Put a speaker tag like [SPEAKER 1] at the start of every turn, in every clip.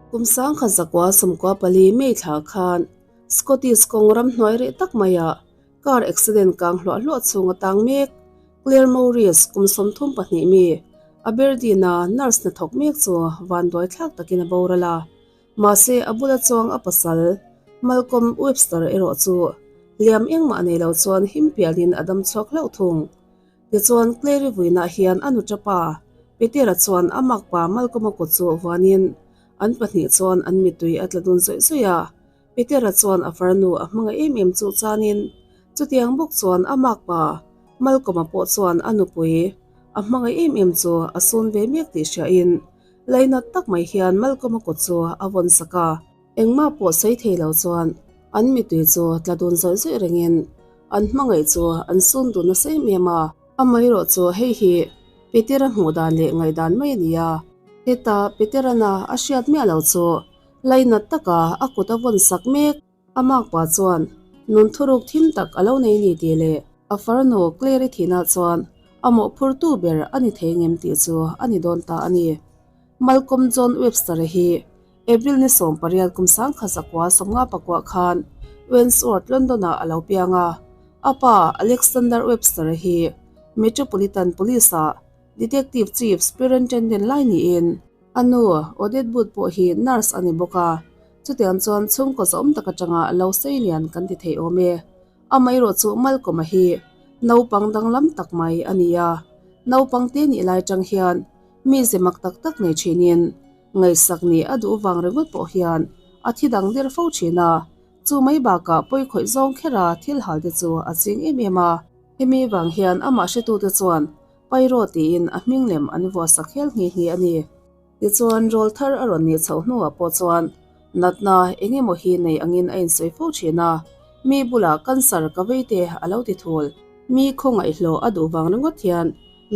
[SPEAKER 1] Kum 1994 May thla khan Scottish kawng ramhnuai reh tak maiah car accident kang hluah hluah chhung a tang mek. Claire Maurice, kum 32 mi, Aberdeen-a nurse hnathawk mek chu vanduai thlak takin a boral a. Mahse, a bula chuang a pasal, Malcolm Webster erawh chu hliam engmah nei lo chuan him pialin a dam chhuak hlauh thung. Tichuan, Clary vuinah hian a nuṭa pa, Petera chuan a makpa Malcolm-a kut chu vuanin an pahnih chuan an mittui a tla dun zawih zawih a. Petera chuan a farnu a hmangaih em em chu chanin chutiang bawk chuan a makpa Malcolm-a pawh chuan a nupui a hmangaih em em chu a sun ve mek tih hriain lainat tak mai hian Malcolm-a kut chu a vawn sak a. Engmah pawh sawi thei lo chuan an mittui chu tla dun zawih zawih rengin an hmangaih chu an sun dun nasa em em a. Amaherawh chu hei hi Petera hmuh dan leh ngaihdan mai a ni a. Heta Peterana a hriat miah lo chu lainat taka a kut a vawn sak mek. A makpa chuan nun thuruk thim tak a lo nei ni tih leh a farnu Claire-i thinah chuan a mawhphurtu ber a ni thei ngem tih chu a ni dawn ta a ni. Malcolm John Webster-a hi April ni 18 kum 1959 khan Wandsworth, London-ah a lo piang a. A pa Alexander Webster-a hi Metropolitan Police-ah Detective Chief Superintendent lai niin, A nu, Odette Booth pawh hi nurse a ni bawk a, chutiang chuan chhungkaw zawm tak atanga lo sei lian kan ti thei awm e. Amaherawh chu Malcolm-a hi naupang danglam tak mai a ni a, naupang te nih lai atang hian mi ze mak tak tak nei thinin ngaihsak nih a duh vang ringawt pawh hian a thi dang der fo thin a, chu mai bakah pawi khawih zawng khera thil hal te chu a ching em em a. Hemi vang hian amah hretute chuan Pairaw tiin a hming lem an vuah sak hial nghe nghe a ni. Tichuan, rawl thar a rawn nih chhoh hnuah pawh chuan natna eng emaw hi nei angin a insawi fo thin a, mi bulah cancer ka vei te a lo ti thul. Mi khawngaihhlawh a duh vang ringawt hian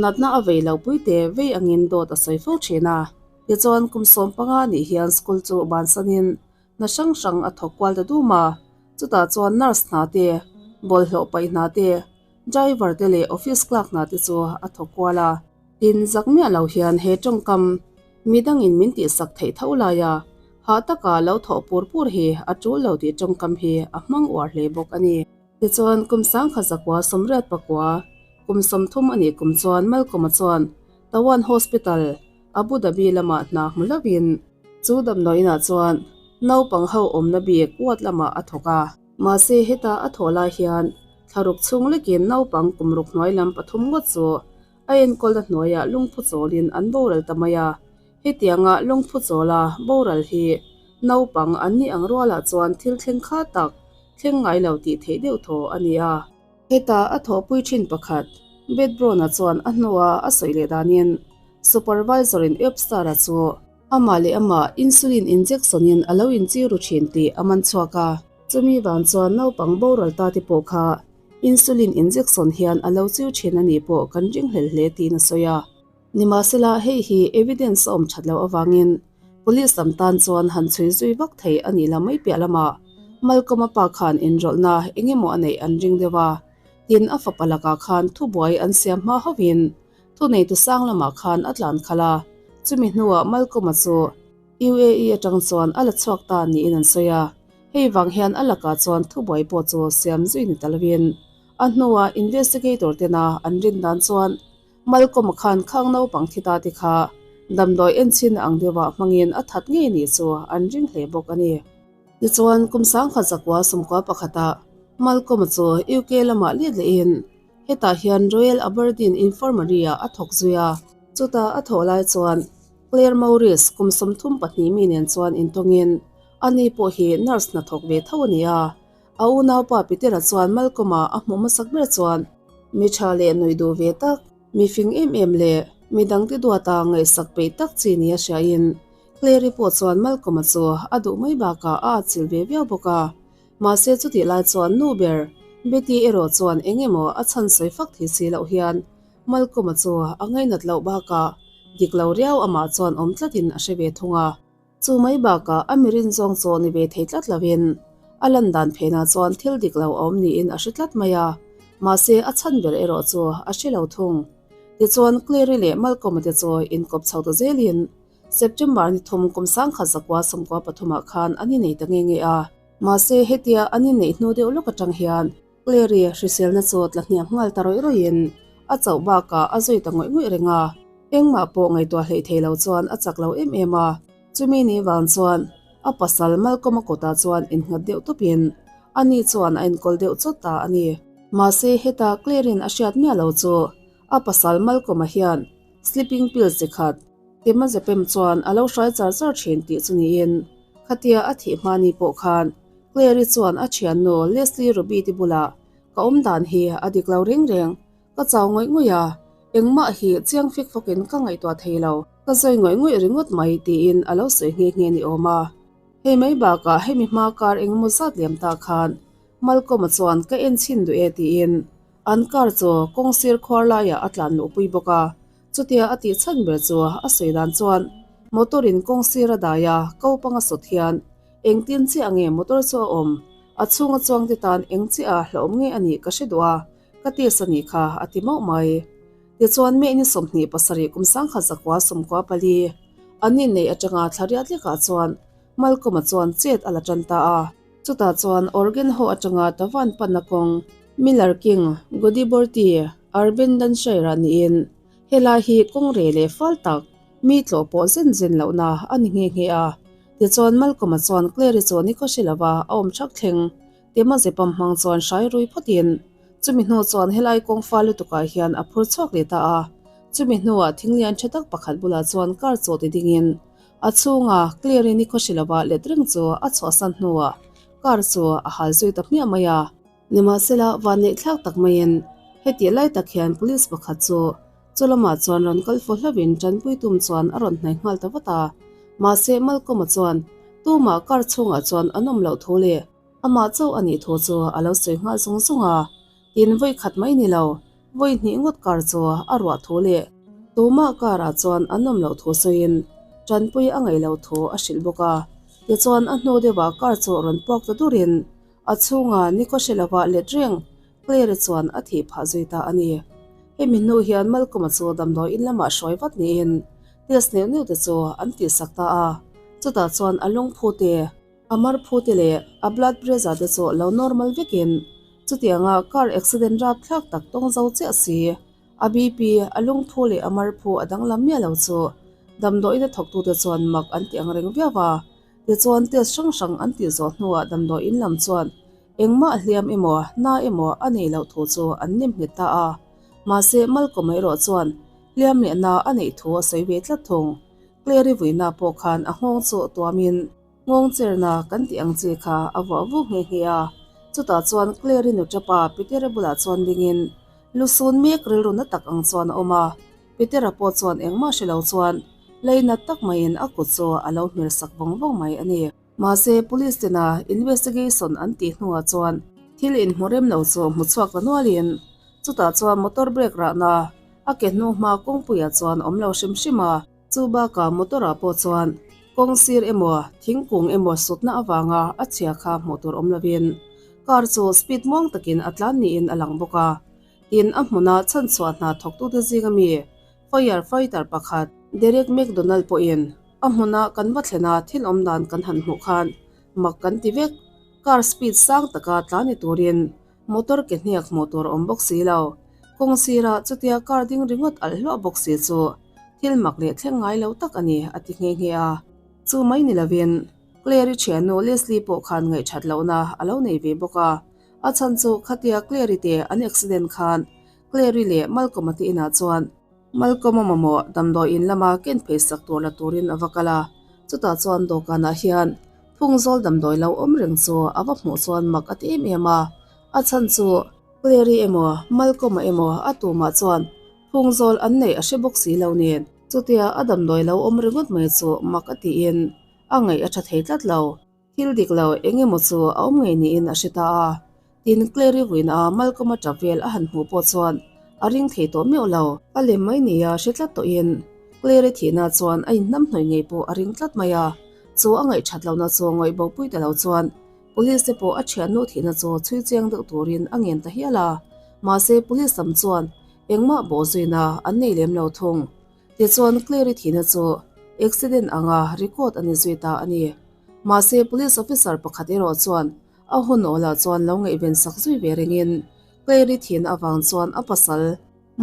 [SPEAKER 1] natna a vei lo pui te vei angin dawt a sawi fo thin a. Tichuan, kum 15 nih hian school chu bansanin hna hrang hrang a thawk kual ta dum a, chutah chuan nurse hna te, bawlhhlawh paih hna te, Driver te leh office clerk hna te chu a thawk kual a. Tin, zak miah lo hian he tawngkam midangin min tihsak theih tho lai a, hah taka lo thawh pur pur hi a tul lo tih tawngkam hi a hmang uar hle bawk a ni. Tichuan, kum 1989, kum 30 a nih kum chuan Malcolm-a chuan Tawan Hospital, Abu Dhabi lamah hna hmu hlauhin chu damdawiinah chuan naupang ho awmna bik ward lamah a thawk a. Mahse, heta a thawh lai hian thlaruk chhung lekin naupang kum ruk hnuai lam pathum ngawt chu a enkawlna hnuaiah lungphu chawlin an boral ta mai a. Hetianga lungphu chawla boral hi naupang an nih ang rualah chuan thil thleng kha tak thleng ngai lo tih theih deuh thaw a ni a. Heta a thawhpui thin pakhat, Beth Brown-a chuan a hnua a sawi leh danin supervisor-in Webster-a chu Amah leh amah insulin injection in a lo inchir ru thin tih a man chhuak a. Chumi vang chuan naupang boral ta te pawh kha insulin injection hian a lo chir thin a nih pawh kan ringhlel hle tiin a sawi a. Nimahsela hei hi evidence a awm that loh avangin police lam tan chuan han chhui zui vak thei a nih la mai piah lamah Malcolm-a pa khan inrawlhna eng emaw a neih an ring deuh a, tin a fapa lakah khan thubuai an siam hma hauhin Thuneitu sang lamah khan a tlan khalh a, chumi hnuah Malcolm-a chu UAE atang chuan a la chhuak ta niin an sawi a, hei vang hian a lakah chuan thubuai pawh chu siam zui ni ta lovin a hnuah investigator tena an rin dan chuan Malcolm-a khan khang naupang thi ta te kha damdawi enchhin ang deuhah hmangin a that ngei nih chu an ring hle bawk a ni. Tichuan, kum 1991ah Malcolm-a chu UK lamah let lehin Hetah hian Royal Aberdeen Infirmary-ah a thawk zui a. Chutah a thawh lai chuan Claire Maurice kum 32 mi nen chuan intawngin ani pawh hi nurse hna thawk ve tho a ni a. A unaupa Peter-a chuan Malcolm-a a hmuh hmasak ber chuan mi tha leh nuih duh ve tak, mi fing em em leh mi dangte duata ngaihsak peih tak chi nia hriain Claire-i pawh chuan Malcolm-a chu a duh mai bakah a atchilh ve viau bawk a. Mahse chutih lai chuan nu ber Betty erawh chuan eng emaw a chhan sawi fak thei si loh hian Malcolm-a chu a ngainat loh bakah dik lo riau amah chuan awm tlatin a hre ve thung a. Chu mai bakah a mirin zawng chaw ni ve thei tlat loin a lan dan phenah chuan thil dik lo a awm niin a hre tlat mai a, mahse a chhan ber erawh chu a hre lo thung. Tichuan Clary leh Malcolm-a te chu inkawp chho ta zelin. September ni thum kum 1993 ah khan an innei ta nge nge a. Mahse hetia an inneih hnu deuh lawk atang hian Clary hriselna chu tla hniam nghal ta rawih rawih in a chauh bakah a zui ta ngawih ngawih reng a. Engmah pawh ngaihtuah hleih thei lo chuan a chak lo em em a. Chumi ni vang chuan a pasal Malcolm-a kutah chuan innghat deuh tawpin ani chuan a enkawl deuh chawt ta a ni. Mahse heta Claire-in a hriat miah lo chu a pasal Malcolm-a hian sleeping pills chi khat Temazepam chuan a lo hrai char char thin tih chu niin khatia a thih hma ni pawh khan Claire-i chuan a thiannu Leslie Ruby te bulah ka awm dan hi a dik lo reng reng, ka chau ngawih ngawih a, engmah hi chiang fik fawkin ka ngaihtuah thei lo. Ka zawi ngawih ngawih ringawt mai tiin a lo sawi nghe nghe ni awm a. Hei mai bakah hemi hma kar engemaw zat liam ta khan Malcolm-a chuan ka en chhin duh e tiin an car chu kawng sir khuar laiah a tlan luhpui bawk a. Chutia a tih chhan ber chu a sawi dan chuan motor in kawng sir a dai a, ko panga sawt hian engtin chiah nge motor chu a awm, a chhunga chuangte tan eng chiah a hlauhawm nge a nih ka hre duh a, ka test a nih kha a ti mauh mai. Tichuan May ni 27 kum 1994 an inneih atanga thla riat lekah chuan Malcolm-a chuan chet a la tan ta a. Chutah chuan Organ ho atanga Tavan panna kawng Miller King, Goodieborty, Arbendanshire-ah niin helai hi kawng reh leh fal tak mi tlawh pawh zen zen lohna a ni nghe nghe a. Tichuan Malcolm-a chuan Claire-i chu ni khawhri lova a awm thak thleng Temazepam hmang chuan hrai rui phawtin chumi hnu chuan helai kawng fal lutukah hian a phur chhuak leh ta a. Chumi hnuah thinglian tha tak pakhat bulah chuan car chaw ti dingin a chhunga Claire-i ni khawhri lova let reng chu a chhuahsan hnuah car chu a hal zui ta hmiah mai a. Nimahsela vanneih thlak tak maiin hetih lai tak hian police pakhat chu chu lamah chuan rawn kal fo hlauhin tanpui tum chuan a rawn hnai nghal ta vat a. Mahse Malcolm-a chuan tumah car chhungah chuan an awm loh thu leh Amah chauh a nih thu chu a lo sawi nghal zung zung a, tin vawi khat mai ni lo, vawi hnih ngawt kar chu a ruah thu leh tumah karah chuan an awm loh thu sawiin tanpui a ngaih loh thu a hrilh bawk a. Tichuan a hnu deuhah kar chu rawn puak ta durin a chhunga nikhaw hre lovah let reng Claire chuan a thih phah zui ta a ni. Hemi hnu hian Malcolm-a chu damdawi in lamah hruai vat niin test neuh neuh te chu an tihsak ta a, chutah chuan a lungphu te, A mar phu te leh a blood pressure te chu lo normal vekin chutianga car accident rapthlak tak tawng zo chiah si. A BP, a lungphu leh a mar phu a danglam miah lo chu damdawiin a thawktute chuan mak an ti ang reng viau a. Tichuan test hrang hrang an tih zawh hnuah damdawiin lam chuan engmah hliam emaw na emaw a neih loh thu chu an nem nghet ta a. Mahse Malcolm erawh chuan hliam leh na a neih thu a sawi ve tlat thung. Clary vuina pawh khan a nghawng chu tuamin Nghawng cherna kan tih ang chi kha a vuah vuk nghe nghe a, chutah chuan Clary nu tapa Petera bulah chuan dingin lusun mek rilru na tak ang chuan a awm a, Petera pawh chuan engmah hre lo chuan leinat tak maiin a kut chu a lo hmer sak vawng vawng mai a ni. Mahse police tena investigation an tih hnuah chuan thil inhmu rem lo chu hmu chhuak ta nualin chutah chuan motor brake rahna a ke hnu hma kawngpuiah chuan awm lo hrim hrim a, Chu bakah motor ah pawh chuan kawng sir emaw thingkung emaw sutna avanga a chhia kha hmuh tur awm lovin car chu speed muang takin a tlan niin a lang bawk a. Tin, a hmuna chhanchhuah hna thawktute zinga mi fire fighter pakhat Derek McDonald pawhin a hmuna kan va thlena thil awm dan kan han hmuh khan mak kan ti vek. Car speed sang taka tlan ni turin Motor ke hniak hmuh tur a awm bawk si lo. Kawng sirah chutia car ding ringawt alh hluah bawk si chu thil mak leh thleng ngai lo tak a ni, a ti nghe nghe a. Chu mai ni lovin Claire-i thiannu Leslie pawh khan ngaihthat lohna a lo nei ve bawk a. A chhan chu khatia Claire-i te an accident khan Claire-i leh Malcolm-a te inah chuan Malcolm-a mamawh damdawi in lama ken phei sak tur la turin a va kal a, chutah chuan dawhkanah hian phungzawl damdawi lo awm reng chu a va hmuh chuan mak a ti em em a, a chhan chu Clary emaw Malcolm-a emaw a tumah chuan phungzawl an neih a hre bawk si lo nen. Chutia a damdawi lo awm ringawt mai chu mak a tiin a ngaih a tha thei tlat lo. Thil dik lo eng emaw chu a awm ngei niin a hre ta a. Tin, Clary vuina Malcolm-a tap vel a han hmuh pawh chuan a ring thei tawh meuh lo. A lem mai nia hre tlat tawhin Clary thihna chuan a inhnamhnawih ngei pawh a ring tlat mai a. Chu a ngaihthat lohna chu ngawih bopui ta lo chuan Police te pawh a thiannu thihna chu chhui chiang deuh turin a ngen ta hial a. Mahse, Police lam chuan engmah bawhzuina an nei lem lo thung. Tichuan, Clary thihna chu. accident anga record a ni zui ta a ni. Mahse police officer pakhat erawh chuan a hun awlah chuan lo ngaihven sak zui ve rengin Claire-i thin avang chuan a pasal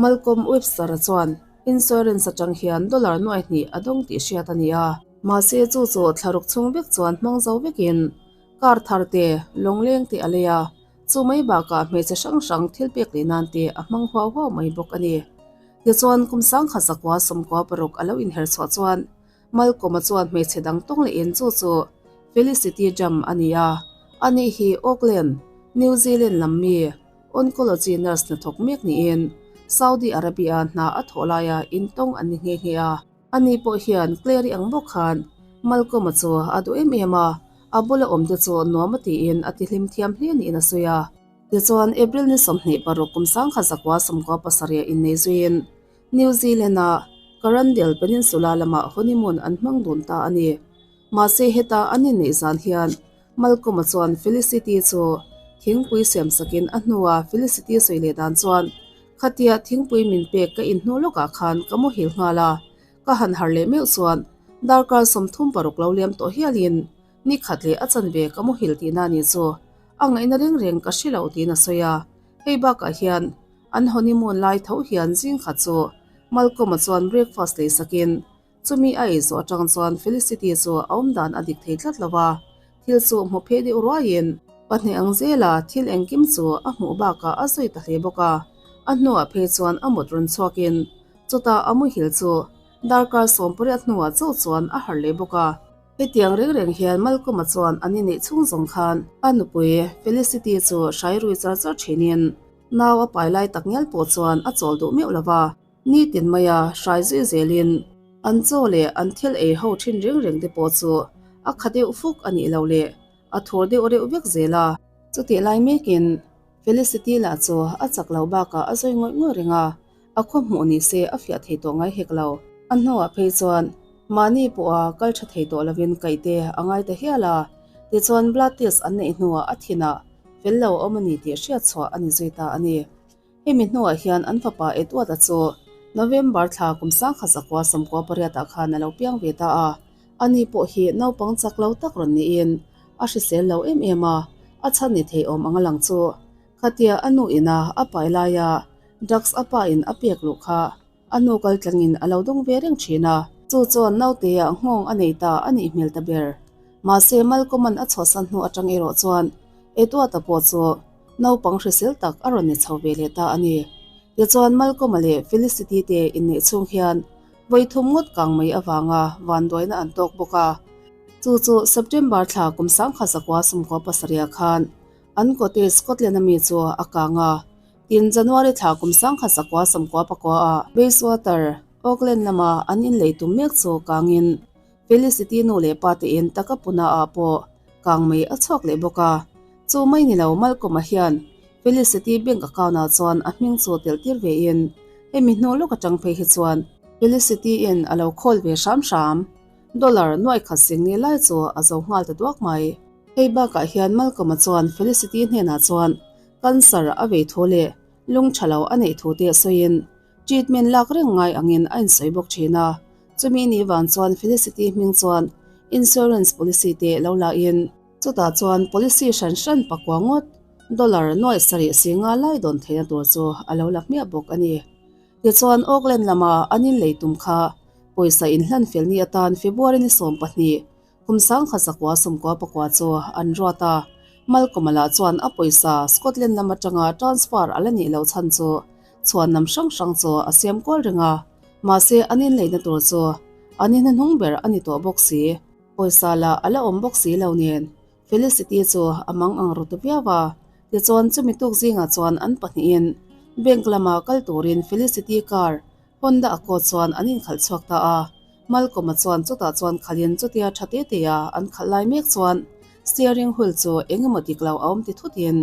[SPEAKER 1] Malcolm Webster-a chuan insurance atang hian dollar nuai hnih a dawng tih hriat a ni a. Mahse chu chu thlaruk chhung vek chuan hmang zo vekin car thar te, lawngleng te a lei a, chu mai bakah hmeichhe hrang hrang thil pek leh nan te a hmang huau huau mai bawk a ni. Tichuan kum sangkhat zakua 16 a lo inher chhuah chuan Malcolm-a chuan hmeichhe dang tawng lehin chu chu Felicity Jam a ni a, ani hi Auckland, New Zealand lam mi oncology nurse hnathawk mek niin Saudi Arabia hna a thawh laia intawng an ni nghe nghe a. Ani pawh hian Clary ang bawk khan Malcolm-a chu a duh em em a, a bula awmte chu nuam a tiin a tihlim thiam hle niin a sawi a. Tichuan April ni 26 kum 1997 a innei zuiin New Zealand-a Carundale Peninsula lamah honeymoon an hmang dun ta a ni. Mahse heta an inneih zan hian Malcolm-a chuan Felicity chu thingpui siam sakin a hnua Felicity sawi leh dan chuan, Khatia thingpui min pek ka inhnu lawkah khan ka muhil nghal a, ka han harh leh meuh chuan darkar 36 lo liam tawh hialin ni khat leh a chanve ka muhil tihna ni chu a ngaihna reng reng ka hre lo tiin a sawi a. Hei bakah hian An honeymoon lai tho hian zing khat chu Malcolm-a chuan breakfast lei sakin chumi a ei zawh atang chuan Felicity chu a awm dan a dik thei tlat lo va, thil chu hmu phei deuh ruaiin pahnih ang zela thil engkim chu a hmuh bakah a zui ta hle bawk a. A hnuah phei chuan a mut rawn chhuakin chutah a muhil chu darkar 18 hnuah chauh chuan a harh leh bawk a. Hetiang reng reng hian Malcolm-a chuan an inneih chhung zawng khan a nupui Felicity chu hrai rui char char thinin Nau a pai lai tak ngial pawh chuan a chawl duh meuh lo va, nitin maia hrai zui zelin an chaw leh an thil ei ho thin reng reng te pawh chu a kha deuh fuk a nih loh leh a thur deuh reuh vek zel a. Chutih lai mekin Felicity lah chu a chak lo bakah a zawi ngawih ngawih reng a, a khaw hmuh ni se a fiah thei tawh ngai hek lo. A hnuah phei chuan mahni pawha kal tha thei tawh lovin kaih te a ngai ta hial a, tichuan blood test an neih hnuah a thinah fel lo a awm a ni tih hriat chhuah a ni zui ta a ni. Hemi hnuah hian an fapa Edward-a chu November thla kum 1998 ah khan a lo piang ve ta a, ani pawh hi naupang chak lo tak rawn niin a hrisel lo em em a, a chhan ni thei awm ang a lang chu. Khatia a nu ina a pai laia drugs a pa in a pek luh kha a nu kal tlangin a lo dawng ve reng thin a. Chu chuan nauteah nghawng a nei ta a nih hmel ta ber. Mahse Malcolm-a'n a chhuahsan hnu atang erawh chuan Edward-a pawh chu naupang hrisel tak a rawn ni chho ve leh ta a ni. Tichuan Malcolm-a leh Felicity te inneih chhung hian vawi thum ngawt kang mai avanga vanduaina an tawk bawk a. Chu chu September thla kum 1997 khan An cottage Scotland a mi chu a kang a, tin January thla kum 1999 ah Bayswater, Auckland lama an inlei tum mek chu kangin Felicity nu leh pa te in Takapuna ah pawh kang mai a chhuak leh bawk a. Chu mai ni lo Malcolm-a hian Felicity bank account ah chuan a hming chu telh tir ve in hemi hnu lawk atang phei hi chuan Felicity in a lo call ve hram hram. Dollar nuai khat sing ni lai chu a zo nghal ta duak mai. Hei bakah hian Malcolm-a chuan Felicity hnenah chuan cancer a vei thu leh lung tha lo a neih thu te sawiin treatment lak reng ngai angin a insawi bawk thin a. Chumi ni vang chuan Felicity hming chuan insurance policy te lo la in chutah chuan policy hran hran pakua ngawt dollar nuai sarih si nga lai dawn theihna tur chu a lo la hmiah bawk a ni. Tichuan Auckland lama an inlei tum kha pawisa inhlan fel ni atan February ni 12 Kum 1994 chu an ruat a, Malcolm-a lah chuan a pawisa Scotland lam atanga transfer a la nih loh chhan chu chhuan lam hrang hrang chu a siam kual reng a, mahse an inleina tur chu an inhnuhnung ber a ni tawh bawk si. Pawisa lah a la awm bawk si lo nen Felicity chu a mang ang ru ta viau a, tichuan chumi tuk zingah chuan an pahnihin bank lama kal turin Felicity car Honda Accord chuan an inkhalh chhuak ta a, Malcolm-a chuan chutah chuan khalhin chutia tha te te a an khalh lai mek chuan steering wheel chu eng emaw dik lo a awm ti thutin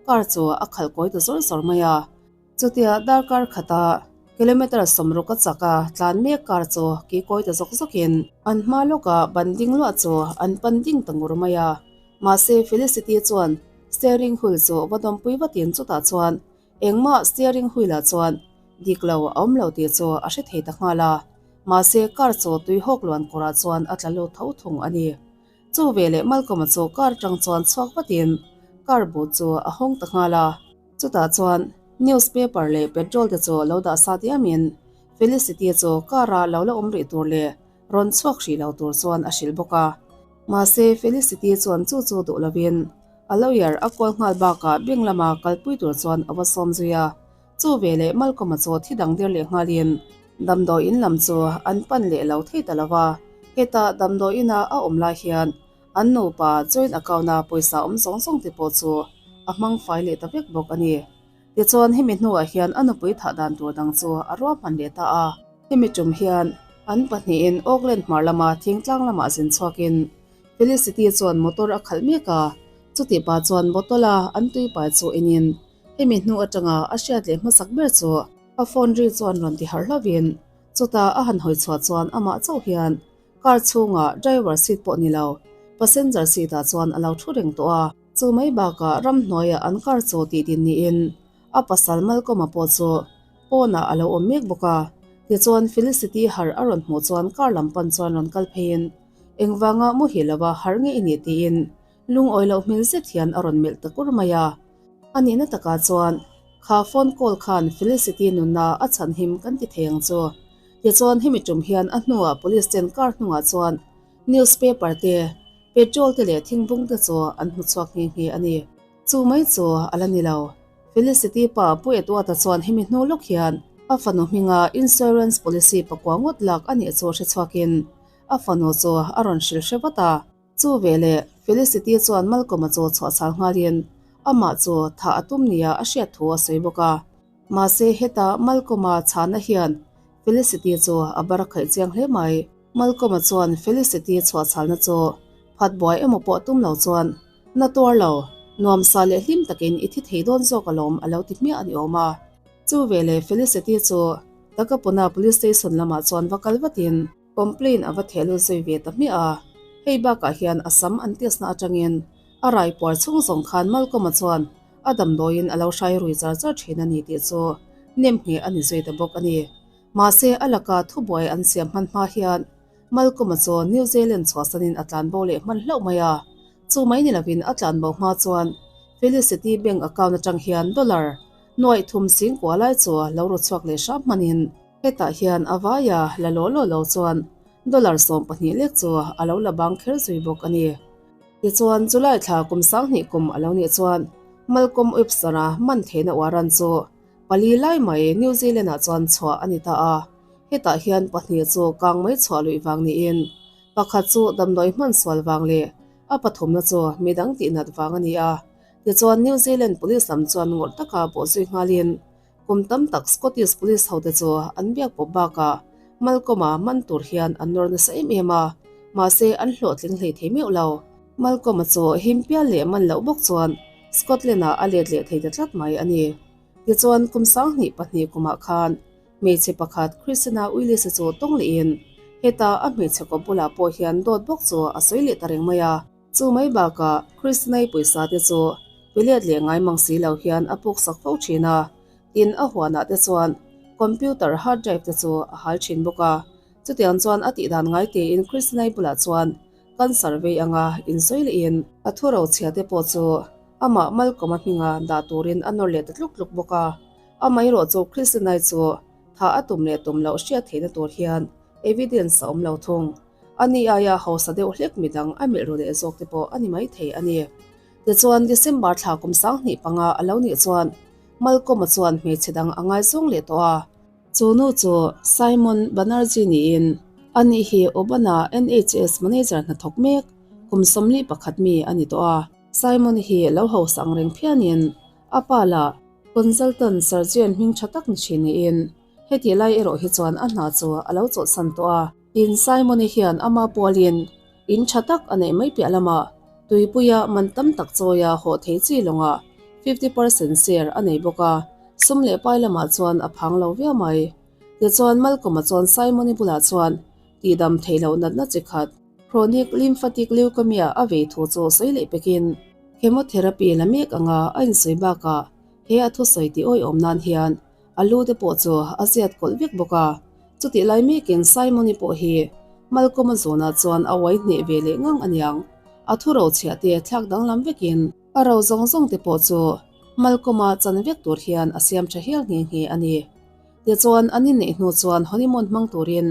[SPEAKER 1] car chu a khalh kawi ta zawr zawr mai a. Chutia darkar khata kilometre 60 a chak a tlan mek car chu ki kawi ta zawk zawkin an hma lawkah ban ding luah chu an pan ding ta ngur mai a. Mahse Felicity chuan steering wheel chu va dawmpui vatin chutah chuan Engmah steering wheel ah chuan dik lo a awm lo tih chu a hre thei ta nghal a. Mahse, car chu tui hawk luan kawrah chuan a tla lut tho thung a ni. Chu veleh Malcolm-a chu car atang chuan chhuak vatin car bu chu a hawng ta nghal a. Chutah chuan newspaper leh petrol te chu lo dah sa diamin Felicity chu car-a lo la awm rih tur leh rawn chhuak hrih lo tur chuan a hrilh bawk a. Mahse, Felicity chuan chu chu duh lovin a lawyer a call nghal bakah bank lama kalpui tur chuan a va sawm zui a. Chu veleh Malcolm-a chu thi dang der leh nghalin damdawi in lam chu an pan leh lo thei ta lo va. Heta damdawi ina a awm lai hian an nupa joint account-a pawisa awm zawng zawng te pawh chu a hmang fai leh ta vek bawk a ni. Tichuan hemi hnuah hian a nupui thah dan tur dang chu a ruahman leh ta a. Hemi tum hian an pahnihin Auckland hmar lama thingtlang lamah zin chhuakin Felicity chuan motor a khalh mek a, chutih pah chuan bottle-a an tui pai chu enin Hemi hnu atanga a hriat leh hmasak ber chu a phone ri chuan rawn ti harh hlauhin chutah a han hawi chhuah chuan amah chauh hian car chhungah driver seat pawh ni lo passenger seat ah chuan a lo thu reng tawh a. Chu mai bakah ramhnuaiah an car chu tih din niin a pasal Malcolm-a pawh chu pawnah a lo awm mek bawk a. Tichuan Felicity harh a rawn hmuh chuan car lam pan chuan rawn kal pheiin engvanga muhil lova harh nge i nih tiin Lungawi loh hmel zet hian a rawn melh ta kur mai a. A nihna takah chuan kha phone call khan Felicity nunna a chhan him kan ti thei ang chu. Tichuan hemi tum hian a hnuah police ten car hnungah chuan newspaper te, petrol te leh thingbung te chu an hmu chhuak nghe nghe a ni. Chu mai chu a la ni lo. Felicity pa Pu Edward-a chuan hemi hnu lawk hian a fanu hminga insurance policy pakua ngawt lak a nih chu hre chhuakin a fanu chu a rawn hrilh hre vat a. Chu veleh, Felicity chuan Malcolm-a chu chhuahchhal nghalin amah chu thah a tum nia a hriat thu a sawi bawk a. Mahse, heta Malcolm-a chhana hian Felicity chu a bar a khaih chiang hle mai. Malcolm-a chuan Felicity chhuahchhalna chu phat buai emaw pawh tum lo chuan, Na tuar lo, nuamsa leh hlim takin i thi thei dawn zawk alawm a lo ti hmiah a ni awm a. Chu veleh Felicity chu Takapuna Police Station lamah chuan va kal vatin, Complaint a va theh lut zui ve ta hmiah a, hei bakah hian a sam an test na atangin a rai puar chhung zawng khan Malcolm-a chuan a damdawiin a lo hrai rui char char thin a ni tih chu nem ngheh a ni zui ta bawk a ni. Mahse, a laka thubuai an siam hman hma hian Malcolm-a chu New Zealand chhuahsanin a tlanbo leh hman hlauh mai a, chu mai ni lovin a tlanbo hma chuan Felicity bank account atang hian dollar nuaih thum sing kua lai chu lo ru chhuak leh hram hmanin Hetah hian a vaia la law law lo chuan dollar 12 lek chu a lo la bang kher zui bawk a ni. Tichuan, July thla kum 2000 kum a lo nih chuan Malcolm Webster-a man theihna uaran chu pali lai mai New Zealand-ah chuan chhuah a ni ta a. Hetah hian pahnih chu kang mai chhuah luih vang niin pakhat chu damdawi hman sual vang leh a pathumna chu midang tihnat vang a ni a. Tichuan, New Zealand Police lam chuan ngawrh taka bawh zui nghalin Kum tam tak Scottish Police hote chu an biak pawp bakah Malcolm-a man tur hian an nawr nasa em em a, mahse an hlawhtling hlei thei meuh lo. Malcolm-a chu him pial leh man loh bawk chuan Scotland-ah a let leh thei ta tlat mai a ni. Tichuan kum 2002 kumah khan hmeichhe pakhat Christina Willis-a chu tawng lehin heta a hmeichhe kawp bulah pawh hian dawt bawk chu a sawi leh ta reng mai a. Chu mai bakah Krishnai pawisa te chu pe let leh ngai mang si lo hian a puk sak fo thin a, tin a huanah te chuan computer hard drive te chu a hal thin bawk a. Chutiang chuan a tihdan ngai tein Krishnai bulah chuan cancer vei anga insawi lehin a thu rochhia te pawh chu amah Malcolm-a hminga dah turin a nawr leh ta tluk tluk bawk a. Amaherawh chu Krishnai chu thah a tum leh tum loh hriat theihna tur hian evidence a awm lo thung. A ni aia hausa deuh hlek midang a melh ru leh zawk te pawh a ni maithei a ni. Tichuan, December thla kum 2005 a lo nih chuan Malcolm-a chuan hmeichhe dang a ngaizawng leh tawh a. Chu nu chu Simon Banerjee niin ani hi Obana NHS manager hnathawk mek kum 41 mi a ni tawh a. Simon hi lo hausa ang reng phianin a pa lah consultant surgeon hming tha tak ni thin niin Hetih lai erawh hi chuan a hna chu a lo chawlhsan tawh a. Tin, Simon-i hian ama pualin in tha tak a neih mai piah lamah tuipuia man tam tak chawia hawh thei chi lawngah 50 percent share a nei bawk a, sum leh pai lamah chuan a phang lo viau mai. Tichuan, Malcolm-a chuan Simon-i bulah chuan tihdam theih loh natna chi khat, chronic lymphatic leukemia a vei thu chu sawi leh pekin chemotherapy la mek anga a insawi bakah he a thusawi tih awihawm nan hian A lu te pawh chu a ziat kawlh vek bawk a. Chutih lai mekin Simon-i pawh hi Malcolm-a zawnah chuan a uai hneh ve leh ngang aniang, a thu rochhiah te thlak danglam vekin a ro zawng zawng te pawh chu Malcolm-a chan vek tur hian a siam tha hial nghe nghe a ni. Tichuan, an inneih hnu chuan honeymoon hmang turin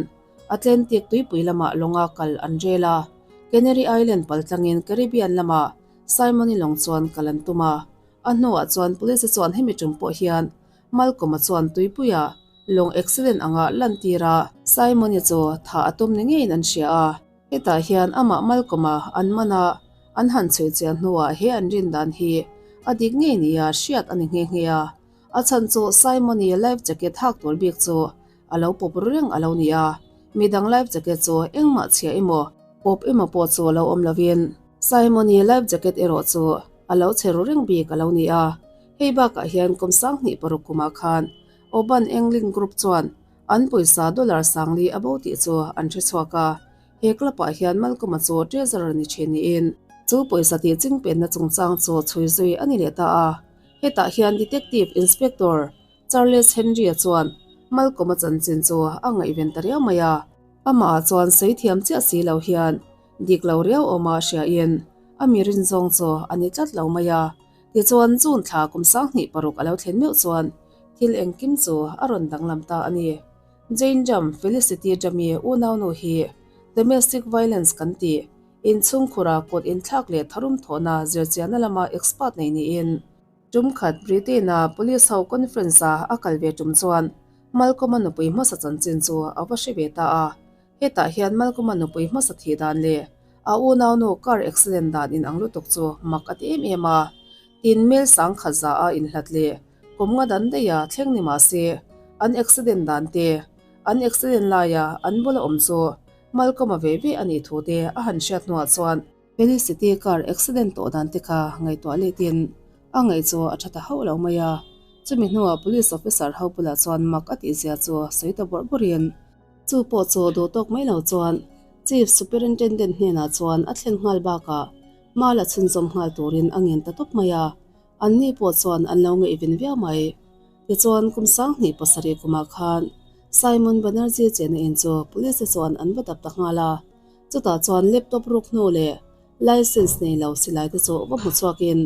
[SPEAKER 1] Atlantic tuipui lamah lawnga kal an rel a, Canary Island pal tlangin Caribbean lamah Simon-i lawng chuan kal an tum a. A hnuah chuan police chuan hemi tum pawh hian Malcolm-a chuan tuipuia lawng accident anga lantir a, Simon-i chu thah a tum ni ngeiin an hria a. Hetah hian amah Malcolm-a an man a, an han chhui chian hnuah he an rin dan hi a dik ngei nia hriat a ni nghe nghe a. A chhan chu Simon-i life jacket hak tur bik chu a lo pawp ru reng a lo ni a, midang life jacket chu engmah chhia emaw pawp emaw pawh chu a lo awm lovin Simon-i life jacket erawh chu a lo chhe ru reng bik a lo ni a. Hei bakah hian kum 26 kumah khan Oban Angling Group chuan an pawisa dollar 4000 a bo tih chu an hre chhuak a, he club-ah hian Malcolm-a chu treasurer ni thin niin chu pawisa tih chingpenna chungchang chu chhui zui a ni leh ta a. Hetah hian Detective Inspector Charles Henry-a chuan Malcolm-a chanchin chu a ngaihven ta riau mai a, amahah chuan sawi thiam chiah si lo hian dik lo riau awma hriain a mi rin zawng chu a ni tlat lo mai a. Tichuan June thla kum 26 a lo thlen meuh chuan thil engkim chu a rawn danglam ta a ni. Jane Jam, Felicity Jam-i unaunu hi domestic violence kan tih inchhungkhura kut inthlak leh tharum thawhna zirchianna lama expert nei niin, Tum khat Britain-a Police ho conference-a a kal ve tum chuan Malcolm-a nupui hmasa chanchin chu a va hre ve ta a. Hetah hian Malcolm-a nupui hmasa thih dan leh a unaunu car accident dan inang lutuk chu mak a ti em em a. Tin, mel sangkhat za a inhlat leh kum nga dan daiha thleng ni mah se an accident dan te, an accident laia an bula awm chu Malcolm-a ve ve a nih thu te a han hriat hnuah chuan Felicity car accident tawh dan te kha ngaihtuah letin a ngaih chu a tha ta hauh lo mai a. Chumi hnuah police officer ho bulah chuan mak a tihzia chu sawi ta bawrh bawrhin chu pawh chu duh tawk mai lo chuan Chief Superintendent hnenah chuan a thlen nghal bakah hma la chhunzawm nghal turin a ngen ta tawp mai a. Anni pawh chuan an lo ngaihven viau mai. Tichuan kum 27 kumah khan Simon Banerjee chena in chu police te chuan an va dap ta nghal a. Chutah chuan laptop ruk hnu leh license nei lo silai te chu va hmu chhuakin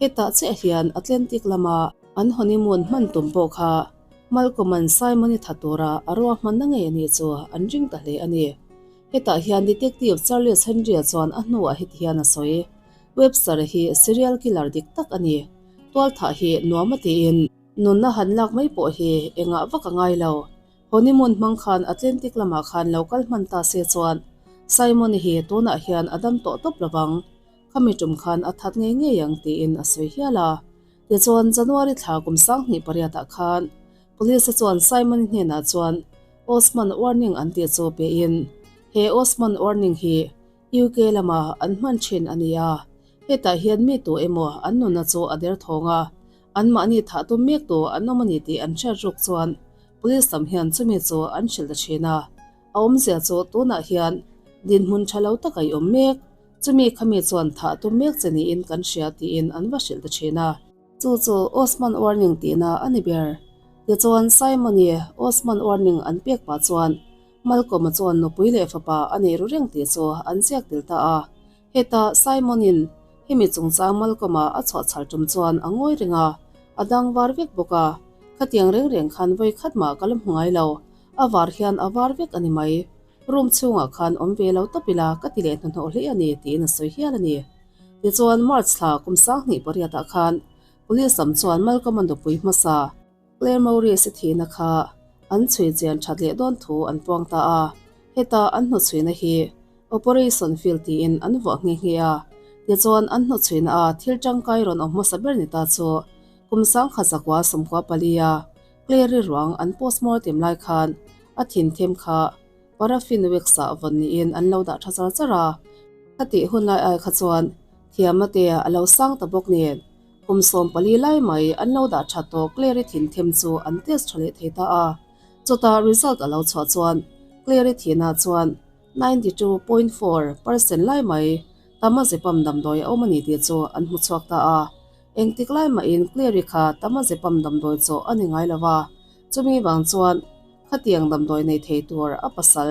[SPEAKER 1] hetah chiah hian Atlantic lama an honeymoon hman tum pawh kha Malcolm-a'n Simon-i tha tura a ruahmanna ngei a nih chu an ring ta hle a ni. Hetah hian Detective Charles Henry-a chuan a hnuah heti hian a sawi, Webster-a hi serial killer dik tak a ni. Tualthah hi nuam a tiin nunna han lak mai pawh hi engah vak a ngai lo. Honeymoon hmang khan Atlantic lamah khan lo kal hman ta se chuan Simon-i hi tunah hian a dam tawh tawp lovang, khami tum khan a that ngei ngei ang tiin a sawi hial a. Tichuan January thla kum 28 ah khan Police-a chuan Simon-i hnenah chuan Osman warning an tih chu pein he Osman warning hi UK lama an hman thin a ni a, hetah hian mi tu emaw an nunna chu a derthawng a, anmahni thah tum mek tu an awm a ni tih an hriat ruk chuan Police lam hian chumi chu an hrilh ta thin a, a awmzia chu tunah hian dinhmun tha lo tak a i awm mek, chumi khami chuan thah tum mek che niin kan hria tiin an va hrilh ta thin a. Chu chu Osman warning tihna a ni ber. Tichuan Simon-i Osman warning an pek pah chuan Malcolm-a chuan nupui leh fapa a nei ru reng tih chu an ziak tel ta a. Heta Simon-in hemi chungchang Malcolm-a a chhuah chhal tum chuan a ngawi reng a, a dang var vek bawk a. Khatiang reng reng khan vawi khat mah ka la hmu ngai lo, a var hian a var vek a ni mai. Room chhungah khan awm ve lo tawp ila ka ti leh hnahnawh hle a ni tiin a sawi hial a ni. Tichuan March thla kum 28 ah khan Police lam chuan Malcolm-a nupui hmasa Claire Maurice-i thihna kha an chhui chian that leh dawn thu an puang ta a, heta an hnuchhuina hi Operation Field tiin an vuah nghe nghe a. Tichuan an hnuchhuina a thil tangkai rawn awm hmasa ber ni ta chu kum 1994 a Claire-i ruang an postmortem lai khan a thin them kha paraffin wax-ah vawn niin an lo dah tha char char a. Khatih hun lai ai kha chuan thiamna te a lo sang ta bawk nen. Kum 14 lai mai an lo dah tha tawh Claire-i thin them chu an test tha leh thei ta a. Chutah result a lo chhuah chuan Claire-i thinah chuan 92.4% lai mai Tamazepam damdawi a awm a ni tih chu an hmu chhuak ta a. Engtik lai mahin Claire-i kha Tamazepam damdawi chawh a ni ngai lo va, chumi vang chuan. Khatiang damdawi nei thei tur a pasal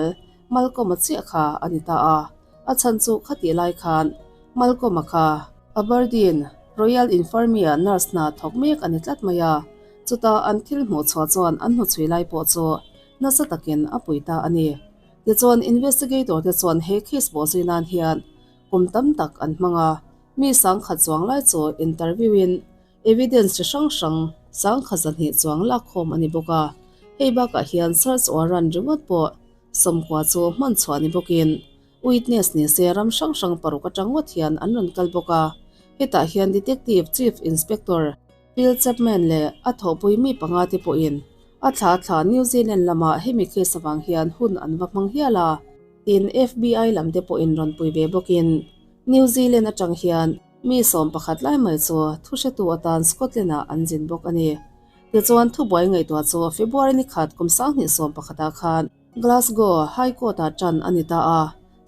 [SPEAKER 1] Malcolm-a chiah kha a ni ta a, a chhan chu khatih lai khan Malcolm-a kha Aberdeen Royal Infirmary-ah nurse hna thawk mek a ni tlat mai a, chutah an thil hmuh chhuah chuan an hnuchhui lai pawh chu nasa takin a pui ta a ni. Tichuan investigator te chuan he case bawhzui nan hian kum tam tak an hmang a, mi sangkhat chuang lai chu interview in Evidence chi hrang hrang sangkhat zahnih chuang lakkhawm a ni bawk a, hei bakah hian search warrant ringawt pawh 90 chu hman chhuah ni bawkin witness ni se ram hrang hrang paruk atang ngawt hian an rawn kal bawk a, hetah hian Detective Chief Inspector Phil Chapman leh a thawhpui mi panga te pawhin a thla thla New Zealand lamah hemi case avang hian hun an va hmang hial a, tin FBI lam te pawhin rawn pui ve bawkin New Zealand atang hian Mi 11 lai mai chu thuhretu atan Scotland-ah an zin bawk a ni. Tichuan, thubuai ngaihtuah chu February ni khat kum 2011-ah khan Glasgow High Court-ah ṭan a ni ta a.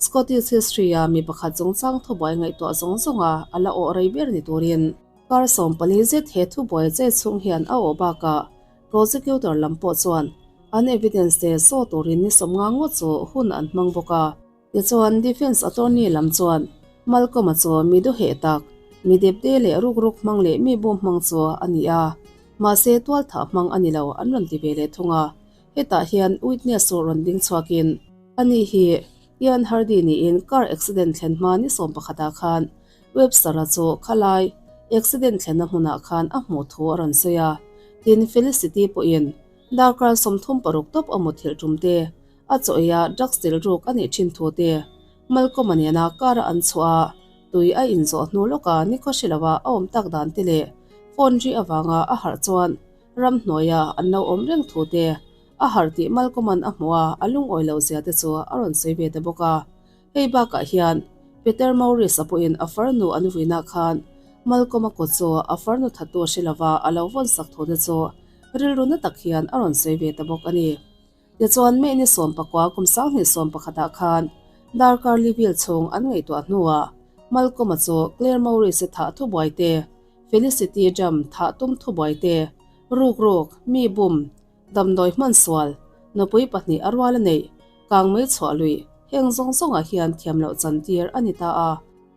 [SPEAKER 1] Scottish history-a mi pakhat chungchang thubuai ngaihtuah zawng zawnga a la awh rei ber ni turin kar 14 zet he thubuai che chhung hian a awh bakah prosecutor lam pawh chuan an evidence te saw turin ni 50 ngawt chu hun an hmang bawk a. Tichuan, Defence Attorney lam chuan Malcolm-a chu mi duheh tak, mi depde leh rukruk hmang leh mi bum hmang chu a ni a, mahse tualthah hmang a ni lo an rawn ti ve leh thung a. Hetah hian witness chu rawn ding chhuakin, Ani hi Ian Hardy niin car accident thlen hma ni 11-ah khan Webster-a chu khalai accident thlenna hmunah khan a hmuh thu a rawn sawi a. Tin, Felicity pawhin darkar 36 tawp a muthilh tum te A chaw ei a drugs tel ruk a nih thin thu te Malcolm-a nena car a an chhuah a, tui a inzawh hnu lawka nikhaw hre lova a awm tak dan te leh phone ri avanga a harh chuan ramhnuaia an lo awm reng thu te a harh tih Malcolm-a'n a hmuh a, a lungawi loh zia te chu a rawn sawi ve ta bawk a. Hei bakah hian Peter Maurice-a pawhin a farnu an vuinah khan Malcolm-a kut chu a farnu thattu hre lova a lo vawn sak thu te chu rilru na tak hian a rawn sawi ve ta bawk a ni. Tichuan, May ni 19 kum 2011-ah khan darkar li vel chhung an ngaihtuah hnuah Malcolm-a chu Claire Maurice-i thah thubuai te, Felicity Jam thah tum thubuai te, rukruk, mi bum, damdawi hman sual, nupui pahnih a rual a neih, kangmei chhuah luih, heng zawng zawngah hian thiam loh chantir a ni ta a.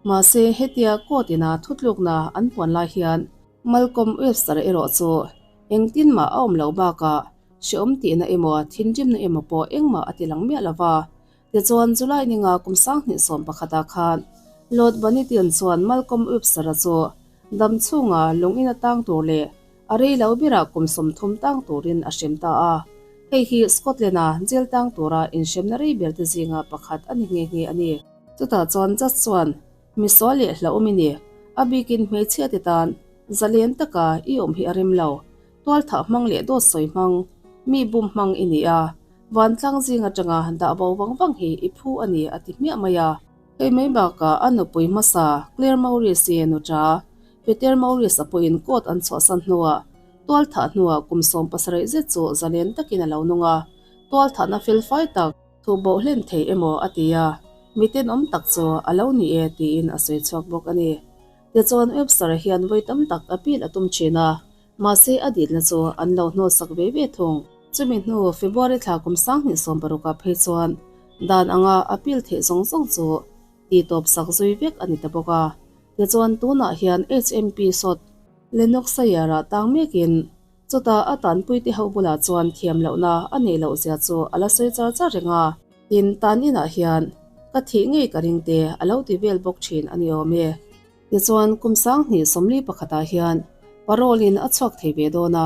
[SPEAKER 1] Mahse, hetia court ina thutlukna an puan lai hian Malcolm Webster-a erawh chu engtin mah a awm loh bakah Hreawm tihna emaw, thinrimna emaw pawh engmah a ti lang miah lo va. Tichuan, July ninga kum 2011-ah khan Lord Bannition chuan Malcolm Webster-a chu dam chhunga lung ina tang tur leh a rei lo berah kum 30 tang turin a hrem ta a. Hei hi Scotland-a jail tang tura inhremna rei berte zinga pakhat a ni nghe nghe a ni. Chutah chuan judge chuan Misual leh hlauhawm i ni, a bikin hmeichhia te tan zalen taka i awm hi a rem lo. Tualthah hmang leh dawt sawi hmang, mi bum hmang i ni a, vantlang zing atanga dah bo vang vang hi i phu a ni a ti hmiah mai a. Hei mai bakah a nupui hmasa Claire Maurice-i nuṭa Peter Maurice-a pawhin court an chhuahsan hnuah tualthah hnuah kum 17 zet chu zalen takin a lo nung a, tualthahna felfai tak thu boh hlen thei emaw a ti a, mi tenawm tak chu a lo ni e tiin a sawi chhuak bawk a ni. Tichuan Webster-a hian vawi tam tak appeal a tum thin a, Mahse a dilna chu an lo hnawlsak ve ve thung. Chumi hnu February thla kum 2016-ah phei chuan dan anga appeal theih zawng zawng chu titawp sak zui vek a ni ta bawk a. Tichuan tunah hian HMP Sot Lennox Sayer-ah tang mekin chutah a tanpuite ho bulah chuan thiam lohna a neih loh zia chu a la sawi char char reng a. Tin, tan inah hian ka thih ngei ka ring te a lo ti vel bawk thin a ni awm e. Tichuan, kum 2021-ah hian parole-in a chhuak thei ve dawn a,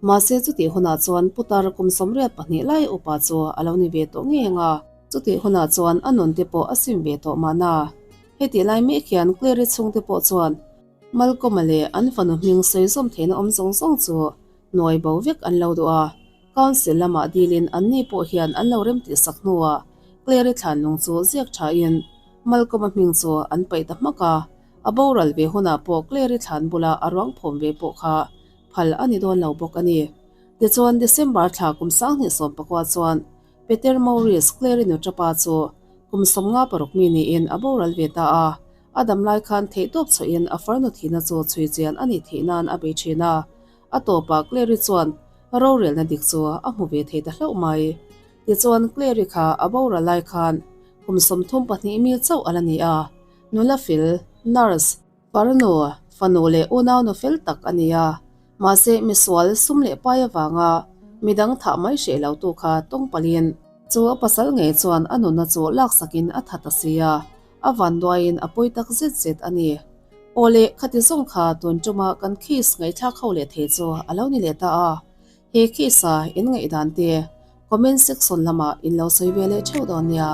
[SPEAKER 1] mahse chutih hunah chuan putar kum 82 lai upa chu a lo ni ve tawh ngei ang a, chutih hunah chuan a nun te pawh a sim ve tawh mahna. Hetih lai mek hian Clary chhungte pawh chuan Malcolm-a leh an fanu hming sawi zawm theihna awm zawng zawng chu nuai bo vek an lo duh a, Council lamah dilin anni pawh hian an lo remtih sak hnuah Clary thlanlung chu ziak thain Malcolm-a hming chu an paih ta hmak a, a boral ve hunah pawh Clary thlan bula a ruang phawm ve pawh kha phal a ni dawn lo bawk a ni. Tichuan, December thla kum 2019 chuan Peter Maurice, Clary nuṭapa chu kum 56 mi niin a boral ve ta a, a dam lai khan theihtawp chhuahin a farnu thihna chu chhui chian a nih theih nan a bei ṭhin a. A tawpah Clary chuan Rorelna dik chu a hmu ve thei ta hlauh mai. Tichuan Clary kha a boral lai khan kum 32 mi chauh a la ni a, nula fel, nurse, farnu, fanu leh unaunu fel tak a ni a, mahse misual sum leh pai avanga midang thah mai hreh lo tu kha tawng palhin chu a pasal ngei chuan a nunna chu laksakin a tha ta si a, a vanduaiin a pawi tak zet zet a ni. Aw le, khati zawng kha tun tuma kan case ngaihthlak ho leh thei chu a lo ni leh ta a, he case-a in ngaihdan te comment section lamah in lo sawi ve leh theuh dawn nia.